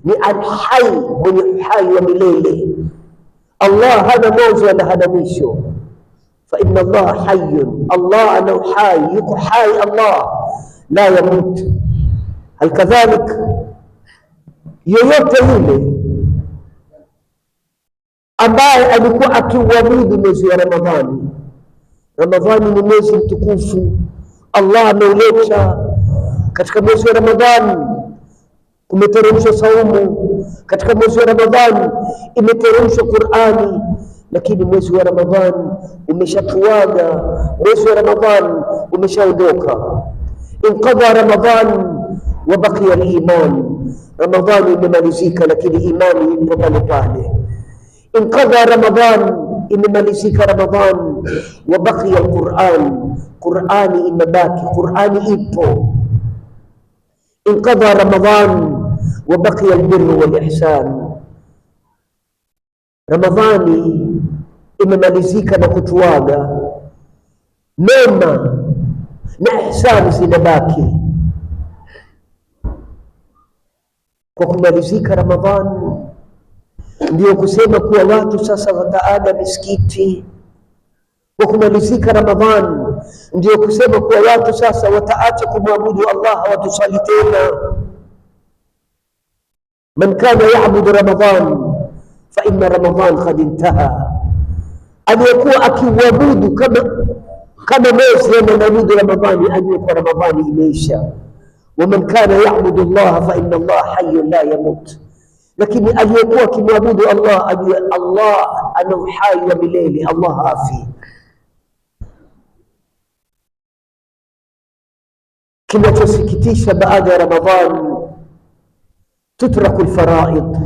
Ni alhai, mwenye uhai wa milele. Allah hana mwanzo wala hana mwisho. Fa inna Allah hayyun, Allah ana uhai, yuko hai Allah, la yamut. Halkadhalik, yoyote yule ambaye alikuwa akiuabudu mwezi wa Ramadhani. Ramadhani ni mwezi mtukufu, Allah ameuleta katika mwezi wa Ramadhani. Kumeteremshwa saumu katika mwezi wa Ramadhani, imeteremshwa Qur'ani, lakini mwezi wa Ramadhani umeshatuaga, mwezi wa Ramadhani umeshaondoka. Inqadha Ramadhan wa baqiya al-iman, Ramadhani imemalizika, lakini imani ipo pale pale. Inqadha Ramadhan, imemalizika Ramadhan, wa baqiya al-Quran, Qurani imebaki, Qurani ipo. Inqadha Ramadhan wa baqiya albirru wal ihsan, Ramadhani imemalizika na kutuaga, mema na ihsani zinabaki. Kwa kumalizika Ramadhani ndiyo kusema kuwa watu sasa wataaga misikiti. Kwa kumalizika Ramadhani ndiyo kusema kuwa watu sasa wataacha kumwabudu Allah, hawatusali tena. Man kana yaabudu Ramadhan fa inna Ramadhan qad intaha, aliyekuwa akiuabudu kama mwezi anaabudu Ramadhani, ajue kuwa Ramadhani imeisha. Waman kana yaabudu Allah fa inna Allah hayyun la yamut, lakini aliyekuwa akimwabudu Allah ajue Allah ana uhai wa milele, Allah hafi. Kinachosikitisha, baada ya Ramadhan tutraku lfaraid.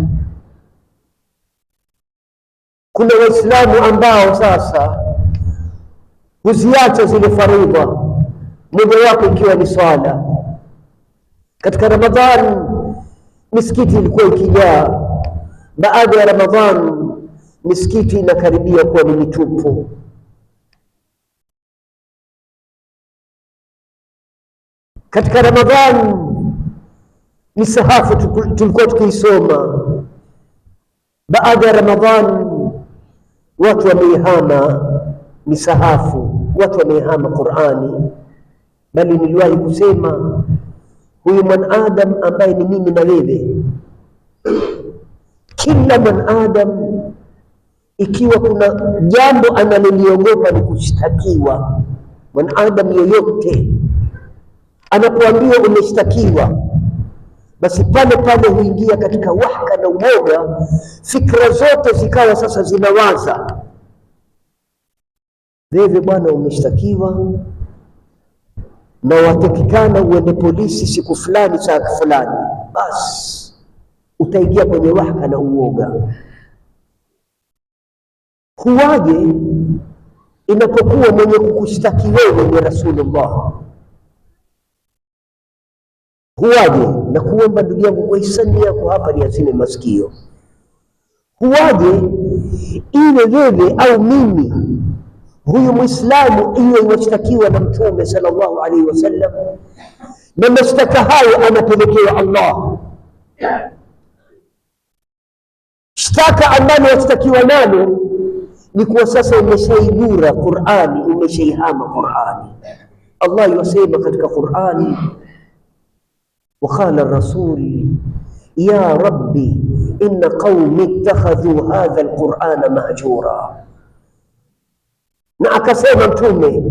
Kuna Waislamu ambao sasa huziacha zile faridha, mojawapo ikiwa ni swala. Katika Ramadhan misikiti ilikuwa ikijaa, baada ya Ramadhan misikiti inakaribia kuwa ni mitupu. Katika Ramadhan misahafu tulikuwa tukiisoma. Baada ya Ramadhan watu wameihama misahafu, watu wameihama Qur'ani. Bali niliwahi kusema huyu mwanadamu ambaye ni mimi na wewe, kila mwanadamu ikiwa kuna jambo analoliogopa ni kushtakiwa. Mwanadamu yoyote anapoambiwa umeshtakiwa, basi pale pale huingia katika wahka na uoga, fikra zote zikawa sasa zinawaza, wewe bwana umeshtakiwa na watakikana uende polisi siku fulani saa fulani, basi utaingia kwenye wahka na uoga. Huwaje inapokuwa mwenye kukushtaki wewe ni Rasulullah? Huwaje? Na kuomba ndugu yangu kwa hisani yako hapa niazime masikio. Huwaje iwe wewe au mimi huyu Muislamu iwe iwashtakiwa na Mtume sallallahu alaihi wasallam, na mashtaka hayo anapelekewa Allah. Shtaka ambalo washtakiwa nalo ni kuwa sasa umeshaigura Qur'ani, umeshaihama Qur'ani. Allah yasema katika Qur'ani, waqala rasul ya rabbi inna qaumi ittakhadhu hadha alqur'ana mahjura, na akasema Mtume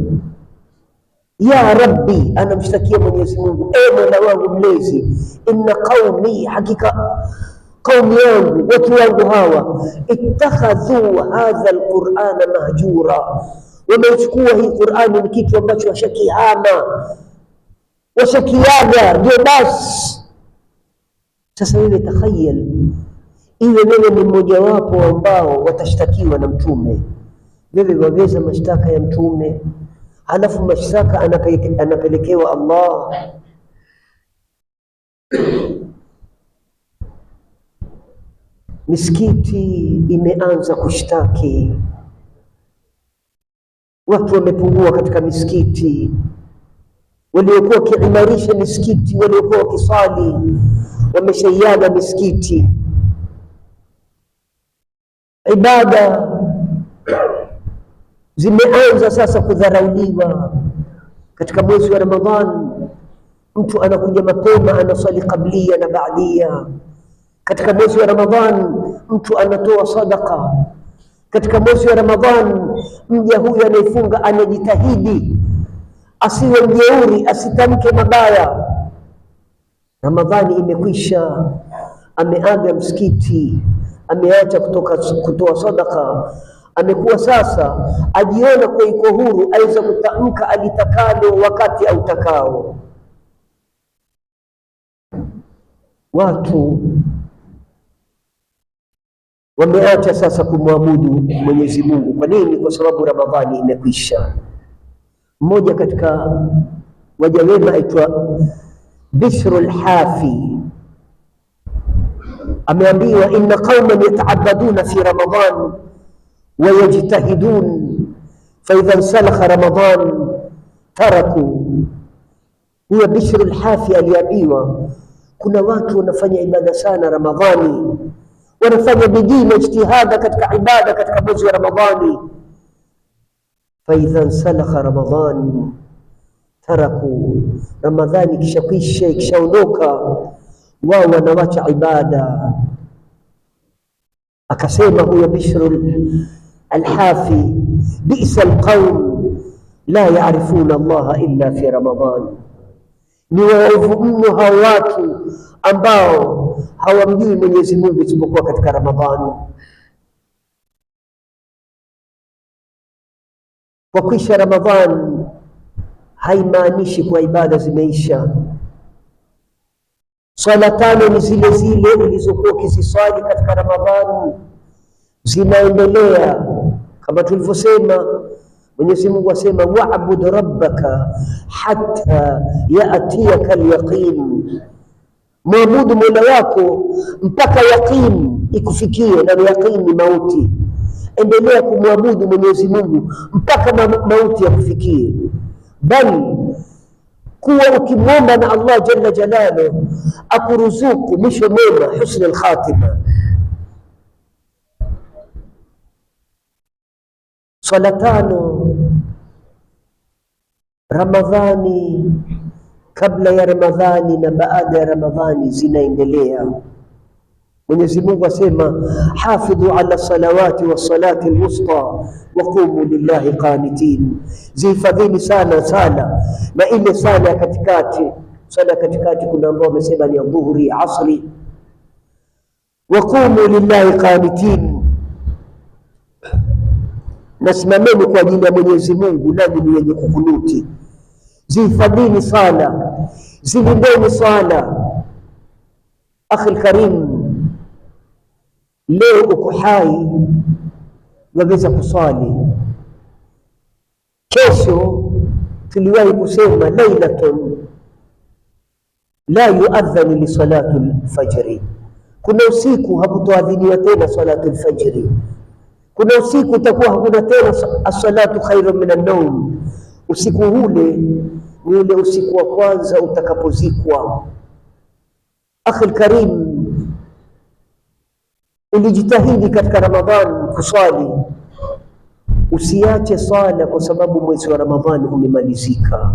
ya rabbi, anamshtakia Mwenyezi Mungu, e Mola wangu mlezi, inna qaumi, hakika qaumi yangu, watu wangu hawa, ittakhadhu hadha alqur'ana mahjura, wameichukua hii Qur'ani ni kitu ambacho washakihama, washakiaga, ndio basi. Sasa wewe takhayal, iwe wewe ni mmojawapo ambao watashtakiwa na Mtume, wewe waweza mashtaka ya Mtume, halafu mashtaka anapelekewa Allah. Misikiti imeanza kushtaki, watu wamepungua katika misikiti. Waliokuwa wakiimarisha misikiti, waliokuwa wakisali, Wameshaiaga misikiti, ibada zimeanza sasa kudharauliwa. Katika mwezi wa Ramadhan mtu anakuja mapema, anaswali kablia na baadia. Katika mwezi wa Ramadhan mtu anatoa sadaka. Katika mwezi wa Ramadhan mja huyu anayefunga anajitahidi asiwe mjeuri, asitamke mabaya. Ramadhani imekwisha, ameaga msikiti, ameacha kutoa sadaka, amekuwa sasa ajiona kuwa iko huru, aweza kutamka alitakalo wakati autakao. Watu wameacha sasa kumwabudu Mwenyezi Mungu. Kwa nini? Kwa sababu Ramadhani imekwisha. Mmoja katika waja wema aitwa Bishrul Hafi ameambiwa, inna qauman yataabaduna fi Ramadan wa yajtahidun fa idha insalakha Ramadan taraku. Huyo Bishrul Hafi aliambiwa kuna watu wanafanya ibada sana Ramadhani, wanafanya bidii na ijtihada katika ibada katika mwezi wa Ramadhani. Faidha nsalakha Ramadhan taraku, Ramadhani ikishakwisha ikishaondoka, wao wanawacha ibada. Akasema huyo Bishr Alhafi, bisa alqaum la yarifuna Allaha illa fi Ramadhan, ni waovu mno hao watu ambao hawamjui Mwenyezi Mungu isipokuwa katika Ramadhani. Kwa kwisha Ramadhani haimaanishi kuwa ibada zimeisha. Swala tano ni zile zile ulizokuwa ukiziswali katika Ramadhani, zinaendelea kama tulivyosema. Mwenyezi Mungu asema, wa'bud rabbaka hatta ya'tiyaka al-yaqin, mwabudu mola wako mpaka yaqin ikufikie, na yaqin ni mauti. Endelea kumwabudu Mwenyezi Mungu mpaka mauti yakufikie, bali kuwa ukimwomba na Allah jalla jalaluhu akuruzuku mwisho mwema, husn al-khatima. Swala tano Ramadhani, kabla ya Ramadhani na baada ya Ramadhani zinaendelea. Mwenyezi Mungu asema, hafidhu ala salawati wassalati alwusta wa qumu lillahi qanitin, zihifadhini sana sala na ile sala ya katikati. Sala ya katikati kuna ambao wamesema ni dhuhuri, asri. Wa qumu lillahi qanitin, nasimameni kwa ajili ya Mwenyezi Mungu nanyi ni wenye kukunuti. Zihifadhini sala, zilindeni sala. Akhi alkarim, leo uko hai waweza kuswali, kesho tuliwahi kusema lailatun la yuadhanu li salati lfajri, kuna usiku hakutoadhiniwa tena salatu lfajri. Kuna usiku utakuwa hakuna tena as-salatu khairun min an-nawm. Usiku ule ni ule usiku wa kwanza utakapozikwa. Akhi alkarim, ulijitahidi katika Ramadhan kuswali, usiache sala kwa sababu mwezi wa Ramadhani umemalizika.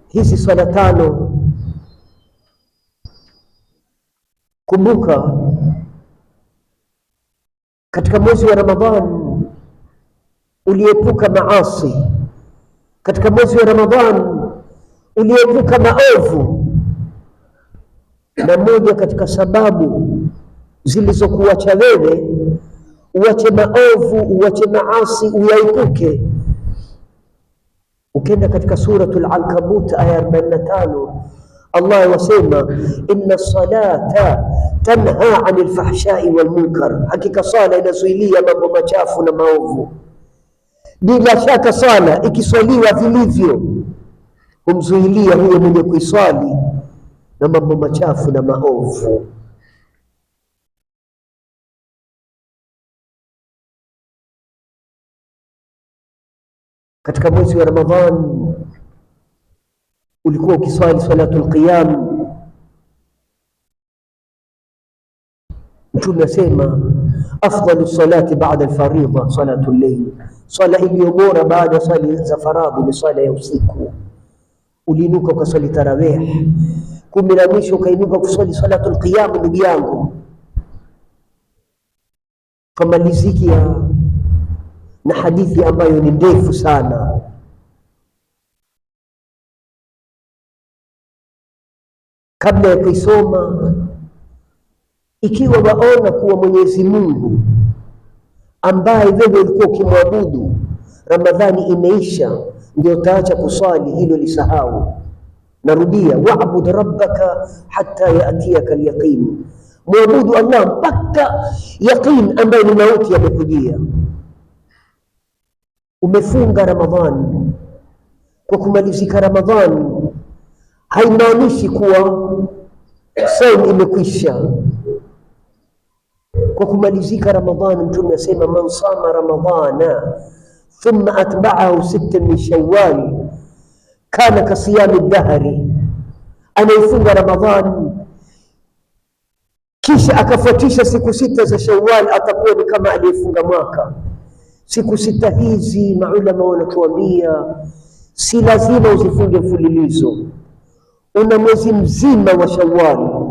Hizi swala tano, kumbuka katika mwezi wa Ramadhan uliepuka maasi, katika mwezi wa Ramadhan uliepuka maovu, na moja katika sababu zilizokuacha wewe uache maovu, uache maasi, uyaepuke. Ukenda katika Suratul Ankabut aya 45, Allah wasema inna salata tanha anil fahshai wal munkar, hakika sala inazuilia mambo machafu na maovu. Bila shaka sala ikiswaliwa vilivyo humzuilia huyo mwenye kuiswali na mambo machafu na maovu. Katika mwezi wa Ramadhan Ulikuwa ukiswali salatul qiyam. Mtume asema afdalu salati baada alfaridha salatu llail, swala iliyo bora baada ya swali za faradhi ni swala ya usiku. Uliinuka ukaswali tarawih, kumi la mwisho ukainuka kuswali salatul qiyam. Ndugu yangu, kamalizikia na hadithi ambayo ni ndefu sana. Kabla ya kuisoma, ikiwa waona kuwa Mwenyezi Mungu ambaye wewe ulikuwa ukimwabudu, Ramadhani imeisha, ndio utaacha kuswali, hilo lisahau. Narudia, wa'bud rabbaka hatta yatiyaka alyaqin, mwabudu Allah mpaka yaqin ambayo ni mauti yamekujia. Umefunga Ramadhani, kwa kumalizika Ramadhani haimaanishi kuwa saumu imekwisha. Kwa kumalizika Ramadhani, Mtume asema man sama ramadhana thumma atba'ahu sita min shawwal kana kasiyami dahri, anayefunga Ramadhani kisha akafuatisha siku sita za Shawwal atakuwa ni kama aliyefunga mwaka. Siku sita hizi maulama wanatuambia si lazima uzifunge mfululizo. Una mwezi mzima wa Shawwal,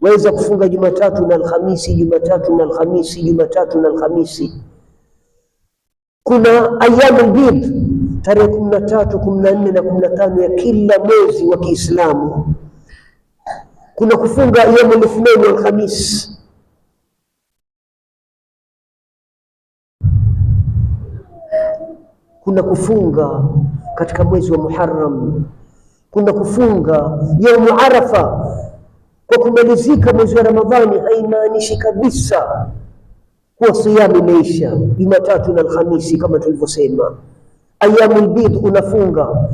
waweza kufunga Jumatatu na Alhamisi, Jumatatu na Alhamisi, Jumatatu na Alhamisi. Kuna ayamul bid tarehe 13, 14 na 15 ya kila mwezi wa Kiislamu. Kuna kufunga yaumul ithnain wal khamis. Kuna kufunga katika mwezi wa Muharram, kuna kufunga yaumu Arafa. Kwa kumalizika mwezi wa Ramadhani haimaanishi kabisa kuwa siyamu imeisha. Jumatatu na Alhamisi kama tulivyosema, ayamul bid unafunga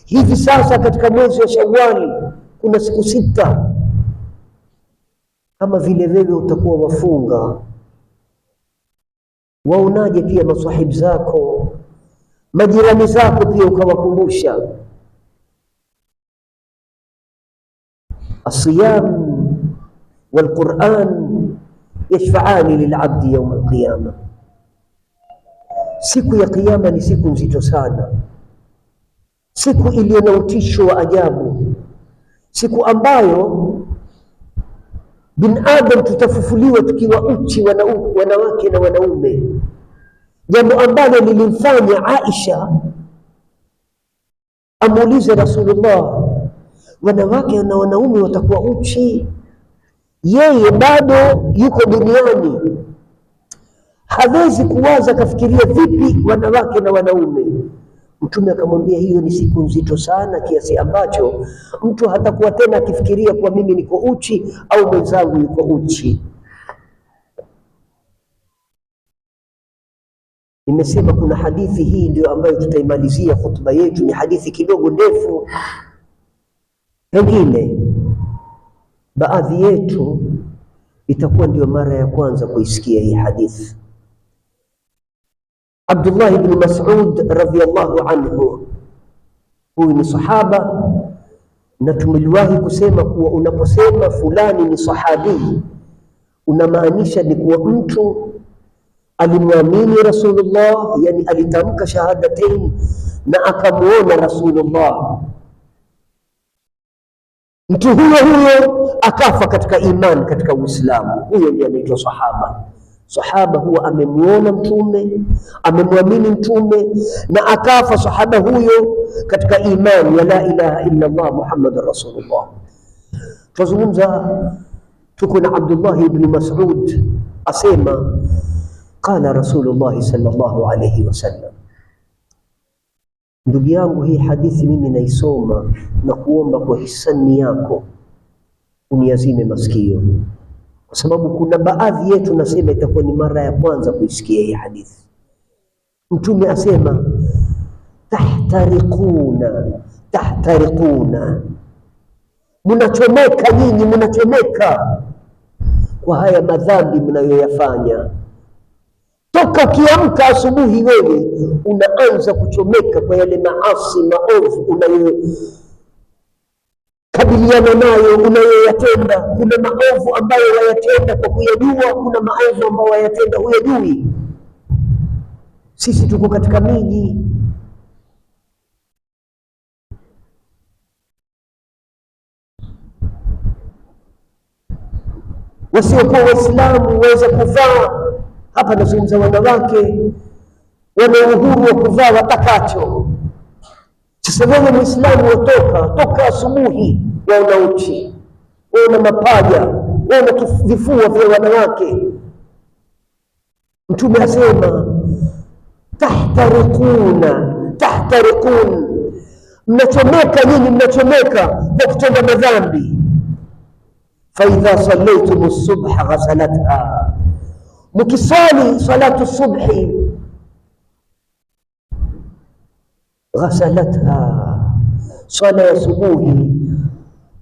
hivi sasa. Katika mwezi wa Shawwal kuna siku sita, kama vile wewe utakuwa wafunga, waonaje pia masahibu zako, majirani zako pia ukawakumbusha asiyam walquran yashfaani lilabdi yauma alqiyama. Siku ya Kiyama ni siku nzito sana, siku iliyo na utisho wa ajabu, siku ambayo bin adam tutafufuliwa tukiwa uchi, wanawake na wanaume, jambo ambalo lilimfanya Aisha amuulize Rasulullah, wanawake na wanaume watakuwa uchi? Yeye bado yuko duniani, hawezi kuwaza akafikiria vipi wanawake na wanaume. Mtume akamwambia hiyo ni siku nzito sana, kiasi ambacho mtu hatakuwa tena akifikiria kuwa mimi niko uchi au mwenzangu yuko uchi. Nimesema kuna hadithi hii ndio ambayo tutaimalizia khutba yetu. Ni hadithi kidogo ndefu, pengine baadhi yetu itakuwa ndio mara ya kwanza kuisikia hii hadithi. Abdullah ibn Mas'ud radhiyallahu anhu, huyu ni sahaba, na tumeliwahi kusema kuwa unaposema fulani ni sahabi, unamaanisha ni kuwa mtu alimwamini Rasulullah, yani alitamka shahadatain na akamuona Rasulullah. Mtu huyo huyo akafa katika iman, katika Uislamu, huyo ndiye anaitwa sahaba. Sahaba huwa amemwona Mtume, amemwamini Mtume na akafa sahaba huyo katika imani ya la ilaha illa Allah Muhammadur Rasulullah. Tuzungumza, tuko na Abdullah ibn Mas'ud asema qala Rasulullah sallallahu alayhi wasallam. Ndugu yangu, hii hadithi mimi naisoma na kuomba kwa hisani yako uniazime masikio, kwa sababu kuna baadhi yetu nasema itakuwa ni mara ya kwanza kuisikia hii hadithi. Mtume asema tahtariquna tahtariquna, munachomeka nyinyi, munachomeka kwa haya madhambi mnayoyafanya. Toka ukiamka asubuhi, wewe unaanza kuchomeka kwa yale maasi maovu Kabiliana nayo unayoyatenda. Kuna maovu ambayo wayatenda kwa kuyajua, kuna maovu ambayo wayatenda huyajui. Sisi tuko katika miji, wasiokuwa Waislamu waweza kuvaa hapa, nazungumza wanawake, wana uhuru wa kuvaa watakacho. Sasa wewe Muislamu watoka toka asubuhi, waona uchi, waona mapaja, waona vifua vya wanawake. Mtume asema tahtariquna tahtariqun, mnachomeka nyinyi, mnachomeka kwa kutenda madhambi. Faidha sallaitum subha ghasalatha, mkiswali salatu subhi ghasalatha, swala ya subuhi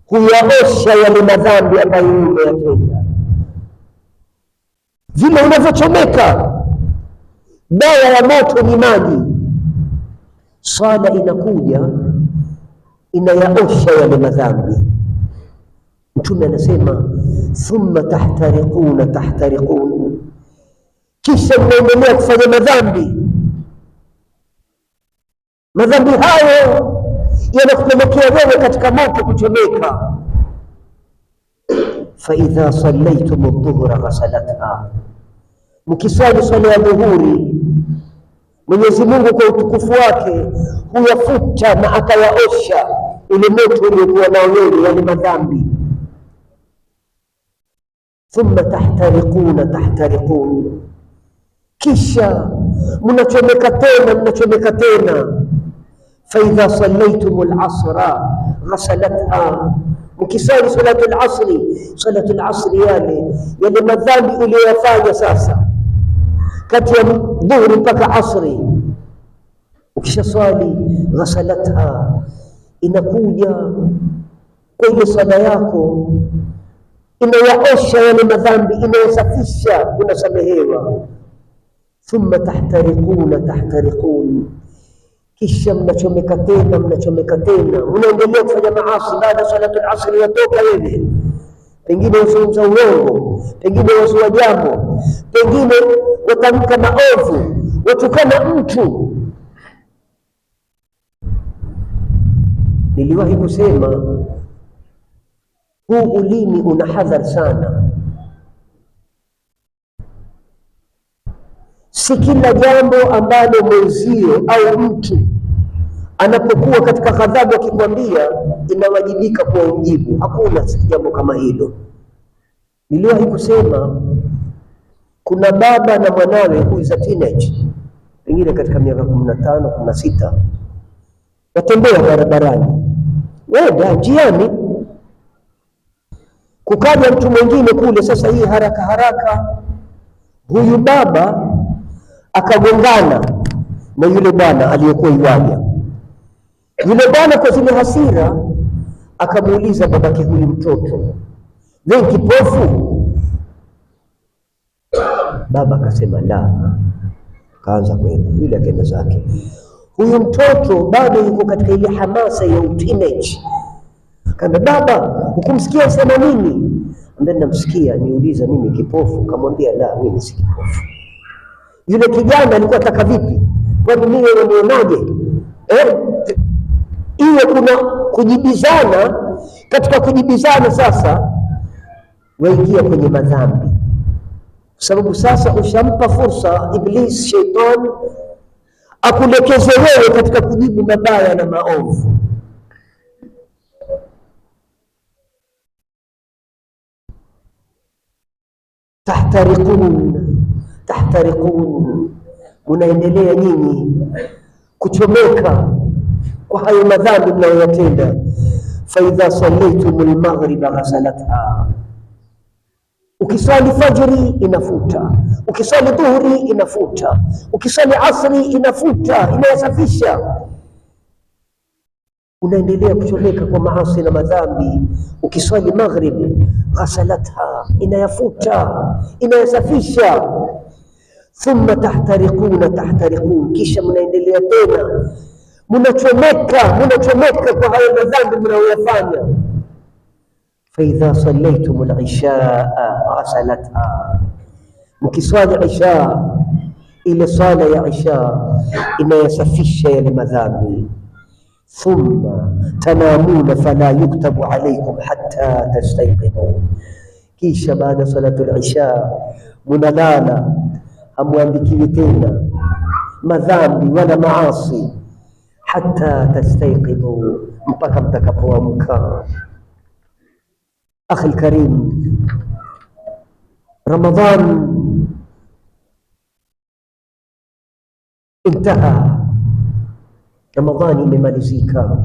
huyaosha yale madhambi ambayo umeyatenda. Vile unavyochomeka, dawa ya moto ni maji. Swala inakuja inayaosha yale madhambi. Mtume anasema thumma tahtariquna tahtariqun, kisha mnaendelea kufanya madhambi. Madhambi hayo yanakupelekea wewe katika moto kuchomeka. Fa idha sallaitum dhuhra ghasalatha, mkiswali swala ya dhuhuri, Mwenyezi Mungu kwa utukufu wake huyafuta na akayaosha ule moto uliokuwa nao wewe, yale madhambi. Thumma tahtariquna tahtariqun, kisha mnachomeka tena, mnachomeka tena. Faidha sallaitum lasra ghasalatha, mkiswali salatu lasri, salatu lasri yale yale madhambi uliyoyafanya sasa kati ya dhuhuri mpaka asri, ukishaswali ghasalatha, inakuja kwa ile swala yako inayaosha yale madhambi, inayosafisha, unasamehewa. Thumma tahtariquna tahtariqun, kisha mnachomeka tena, mnachomeka tena, unaendelea kufanya maasi. Baada salatu al-asri yatoka wewe, pengine wazungumza uongo, pengine wazua jambo, pengine watamka maovu, watukana mtu. Niliwahi kusema huu ulimi una hadhar sana. Si kila jambo ambalo mwenzio au mtu anapokuwa katika ghadhabu akikwambia inawajibika kuwa umjibu. Hakuna jambo kama hilo. Niliwahi kusema kuna baba na mwanawe, huyu za teenage, pengine katika miaka 15 16, watembea barabarani, wenda njiani, kukaja mtu mwingine kule. Sasa hii haraka haraka, huyu baba akagongana na yule bwana aliyekuwa iwaja. Yule bwana kwa zile hasira akamuuliza babake huyu mtoto, wewe kipofu? Baba akasema la. Kaanza kwenda, yule akaenda zake. Huyu mtoto bado yuko katika ile hamasa ya teenage. Kaambia, baba, hukumsikia sema nini? Ambaye namsikia niuliza mimi kipofu? Kamwambia la, mimi si kipofu. Yule kijana alikuwa ataka vipi? Kwani mimi unanionaje? Iwe kuna kujibizana. Katika kujibizana sasa waingia kwenye madhambi, kwa sababu sasa ushampa fursa Iblis, shetani akulekeze wewe katika kujibu mabaya na maovu. Tahtariqun tahtariqun, munaendelea nyinyi kuchomeka kwa hayo madhambi mnayoyatenda. Faidha sallaitum lmaghriba ghasalatha, ukiswali fajri inafuta, ukiswali dhuhuri inafuta, ukiswali asri inafuta, inayasafisha. Unaendelea kuchomeka kwa maasi na madhambi. Ukiswali maghrib ghasalatha, inayafuta, inayasafisha. Thumma tahtariquna tahtariqun, kisha mnaendelea tena mnachomeka, mnachomeka kwa hayo madhambi mnayoyafanya. Faidha sallaitum lishaa ghasalatha, mkiswali isha, ile swala ya isha inayasafisha yale madhambi. Thumma tanamuna fala yuktabu alaikum hatta tastayqidhu, kisha baada salatul isha munalala, hamwandikiwi tena madhambi wala maasi, hatta tastayqidhu, mpaka mtakapoamka. Akhi alkarim, Ramadhan intaha, Ramadhani imemalizika,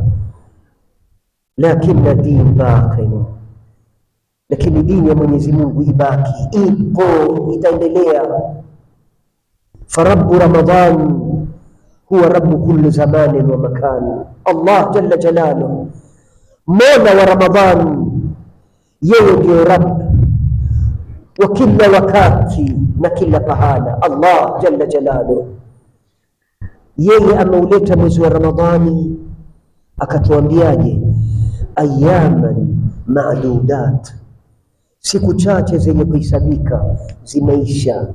lakini din baqin, lakini dini ya Mwenyezi Mungu ibaki, ipo, itaendelea. Farabbu Ramadhan huwa rabbu kulli zamanin wa makan. Allah jalla jalaluhu, mola wa Ramadhan, yeye ndiyo rabb wa kila wakati na kila pahala. Allah jalla jalaluhu, yeye ameuleta mwezi wa Ramadhani akatuambiaje? Ayaman ma'dudat, siku chache zenye kuhesabika zimeisha,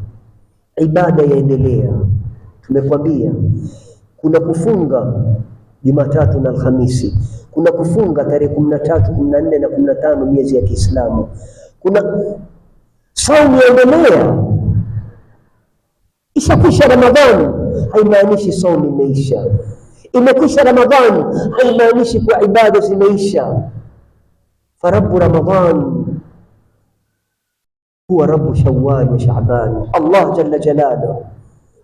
ibada yaendelea. Tumekwambia kuna kufunga Jumatatu na Alhamisi, kuna kufunga tarehe 13, 14 na 15 miezi ya Kiislamu, kuna saumu yaendelea. Ishakwisha Ramadhani haimaanishi saumu imeisha. Imekwisha Ramadhani haimaanishi kuwa ibada zimeisha. Farabu Ramadhan huwa rabu Shawwal wa Shaaban. Allah jalla jalaluhu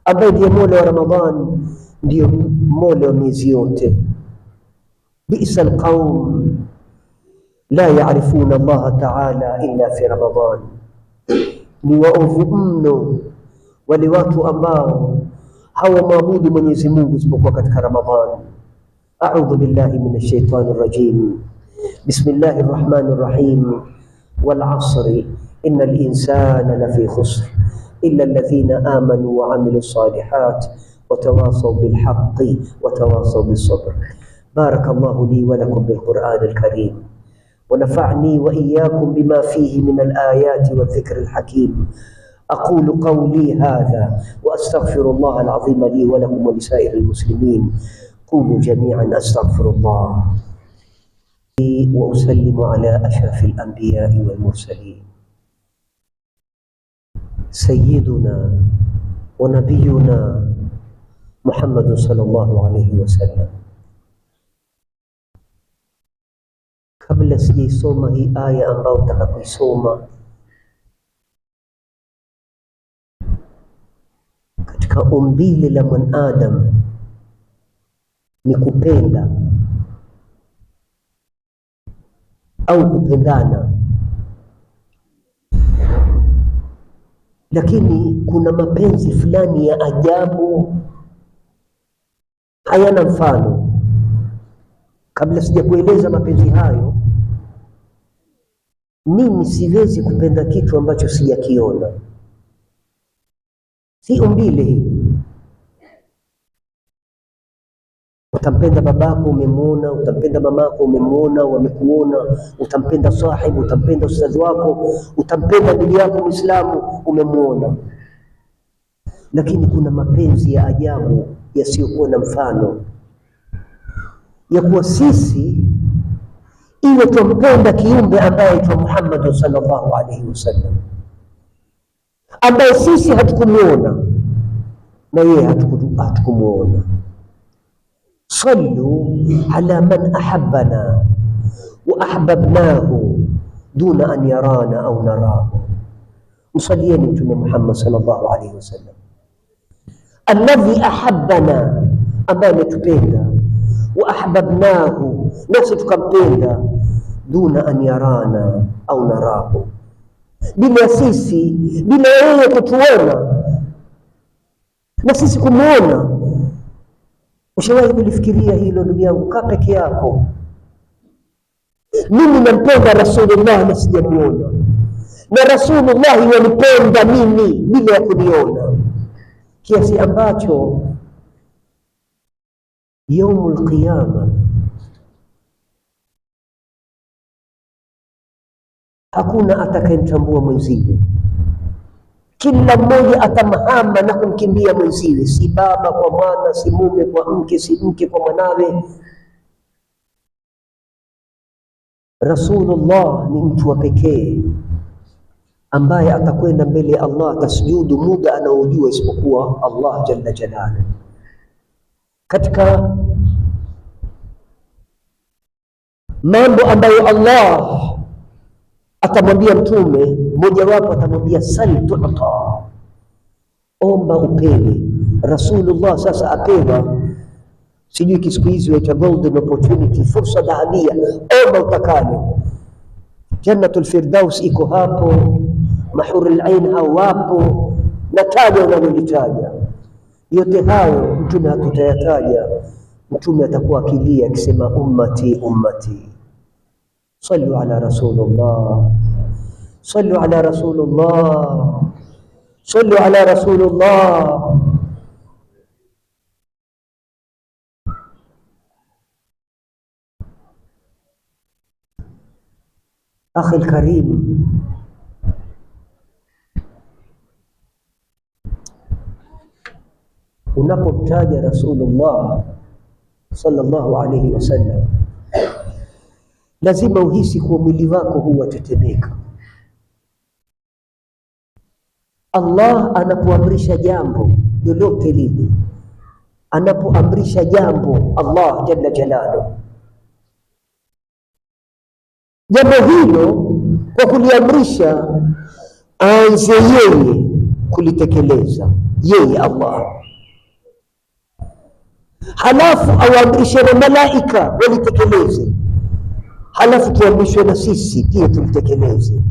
ambaye ndiye mola wa Ramadhan ndiyo mola wa miezi yote. Bisa alqaum la yarifuna Allaha taala illa fi Ramadhan, ni waovu mno wale watu ambao hawamwabudu Mwenyezi Mungu isipokuwa katika Ramadhan. A'udhu billahi minash shaitani rajim. Bismillahir rahmanir rahim. Wal asri innal insana lafi khusr illa alladhina amanu wa amilu salihat wa tawasaw bil haqqi wa tawasaw bis sabr. Barakallahu li wa lakum bil Qur'anil karim wa nafa'ni wa iyyakum bima fihi min al ayati wadh-dhikri al hakim. أقول قولي هذا وأستغفر الله العظيم لي ولكم ولسائر المسلمين. قولوا جميعا أستغفر الله. وأسلم على أشرف الأنبياء والمرسلين سيدنا ونبينا محمد صلى الله عليه وسلم. Kabla sijaisoma hii aya ambayo nataka kuisoma katika umbile la mwanadamu ni kupenda au kupendana, lakini kuna mapenzi fulani ya ajabu hayana mfano. Kabla sijakueleza mapenzi hayo, mimi siwezi kupenda kitu ambacho sijakiona. Si umbile hili. Utampenda babako umemuona, utampenda mamako umemuona, wamekuona, utampenda sahibu, utampenda ustadhi wako, utampenda ndugu yako Muislamu umemuona. Lakini kuna mapenzi ya ajabu yasiyokuwa na mfano, ya kuwa sisi iwe twampenda kiumbe ambaye aitwa Muhammad sallallahu alaihi wasallam, ambaye sisi hatukumuona na yeye hatukumuona. Sallu ala man ahabbana wa ahbabnahu duna an yarana au narahu, msalieni Mtume Muhammad sallallahu alaihi wasallam, alladhi ahabbana, ambaye ametupenda, wa ahbabnahu, nasi tukampenda, duna an yarana au narahu, bila sisi, bila yeye kutuona na sisi kumuona. Ushawahi kulifikiria hilo ndugu yangu? Kaa peke yako. Mimi nampenda Rasulullah na sijamuona, na Rasulullah wanipenda mimi bila ya kuniona, kiasi ambacho yaumul qiyama Hakuna atakayemtambua mwenziwe. Kila mmoja atamhama na kumkimbia mwenziwe, si baba kwa mwana, si mume kwa mke, si mke kwa mwanawe. Rasulullah ni mtu wa pekee ambaye atakwenda mbele ya Allah, atasujudu muda anaojua isipokuwa Allah jalla jalaluhu. Katika mambo ambayo Allah atamwambia Mtume, mojawapo atamwambia sal tu'ta, omba upewe. Rasulullah sasa apewa, sijui kisiku hizi waita golden opportunity, fursa dhahabia, omba utakalo. Jannatul Firdaus iko hapo, mahurul ain hao wapo, na taja unalolitaja yote hayo Mtume hatutayataja. Mtume atakuwa akilia akisema ummati ummati. Sallu ala rasulullah, sallu ala rasulullah, sallu ala rasulullah. Akhi alkarim, unapomtaja Rasulullah sallallahu alayhi wasallam lazima uhisi kuwa mwili wako huwatetemeka. Allah anapoamrisha jambo lolote lile, anapoamrisha jambo Allah jalla jalaluhu, jambo hilo kwa kuliamrisha aanze yeye kulitekeleza yeye Allah, halafu awaamrishe na malaika walitekeleze, halafu tuamrishwe na sisi pia tulitekeleze.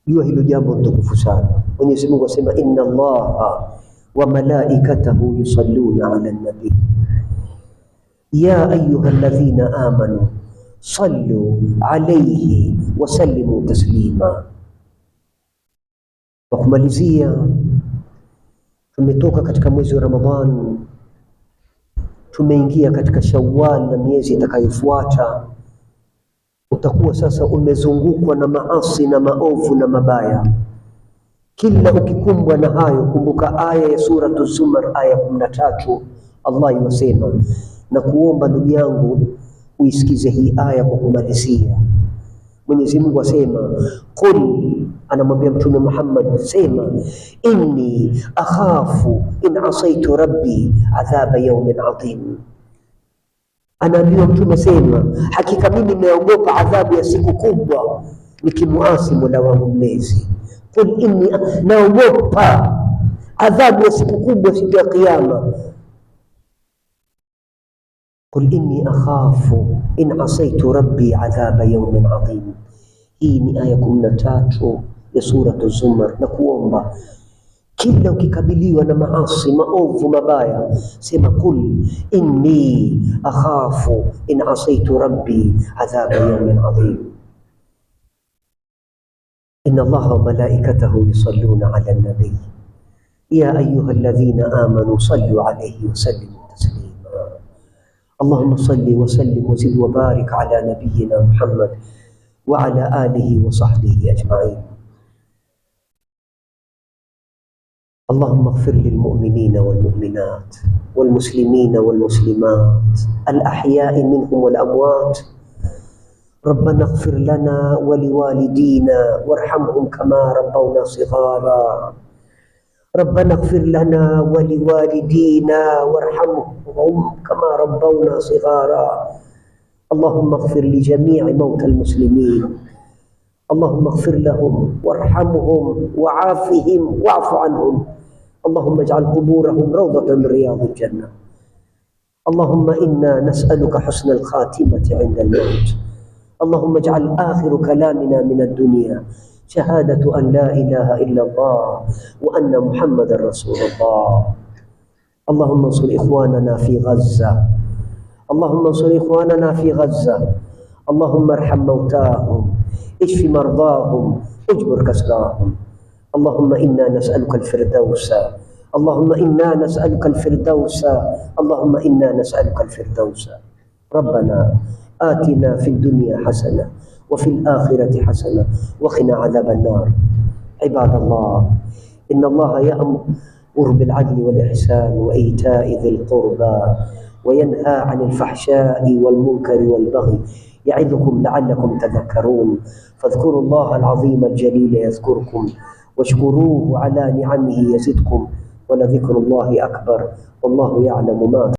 Jua hilo jambo tukufu sana. Mwenyezi Mungu asema, inna Allaha wa malaikatahu yusalluna ala nabii ya ayuha alladhina amanu sallu alayhi wa sallimu taslima. Kwa kumalizia, tumetoka katika mwezi wa Ramadhan, tumeingia katika Shawwal na miezi itakayofuata. Utakuwa sasa umezungukwa na maasi na maovu na mabaya. Kila ukikumbwa na hayo, kumbuka aya ya Suratu Zumar aya 13, Allah yuwasema, na kuomba ndugu yangu uisikize hii aya kwa kumalizia. Mwenyezi Mungu asema, qul, anamwambia Mtume Muhammad, sema inni akhafu in asaitu rabbi adhaba yaumin adhim. Anaambiwa Mtume, sema hakika mimi nimeogopa adhabu ya siku kubwa nikimuasi Mola wangu mlezi. Qul inni, naogopa adhabu ya siku kubwa, siku ya Kiyama. Qul inni akhafu in asaitu rabbi adhaba yaumin adhim. Hii ni aya 13 ya Suratu Zumar, na kuomba kila ukikabiliwa na maasi maovu mabaya, sema qul inni akhafu in asaitu rabbi adhaba yaumin adhim. Inna Allaha wa malaikatahu yusalluna ala nabiy ya ayuha alladhina amanu sallu alayhi wa sallimu taslima. Allahumma salli wa sallim wa zid wa barik ala nabiyyina Muhammad wa ala alihi wa sahbihi ajma'in. Allahumma ighfir lilmu'minina walmu'minat walmuslimina walmuslimat alahyai minhum walamwat rabbana ighfir lana waliwalidina warhamhum kama rabbawna sighara rabbana ighfir lana waliwalidina warhamhum kama rabbawna sighara Allahumma ighfir lijamii mauta almuslimin Allahumma ighfir lahum warhamhum wa'afihim wa'fu anhum Allahumma ij'al quburahum rawdatan min riyadil janna Allahumma inna nas'aluka husna al-khatimati 'inda al-maut Allahumma ij'al akhira kalamina min ad-dunya shahadatu an la ilaha illa Allah wa anna Muhammadan rasulullah. Allahumma ansur ikhwanana fi Gaza Allahumma ansur ikhwanana fi Gaza Allahumma arham mautahum ishfi mardahum ujbur kasrahum. Allahumma inna nas'aluka al-firdausa Allahumma inna nas'aluka al-firdausa Allahumma inna nas'aluka al-firdausa. Rabbana atina fi dunya hasana wa وفي الآخرة حسنة وقنا عذاب النار. عباد الله، إن الله يأمر بالعدل والإحسان وإيتاء ذي القربى وينهى عن الفحشاء والمنكر والبغي يعظكم لعلكم تذكرون. فاذكروا الله العظيم الجليل يذكركم، واشكروه على نعمه يزدكم، ولذكر الله أكبر، والله يعلم ما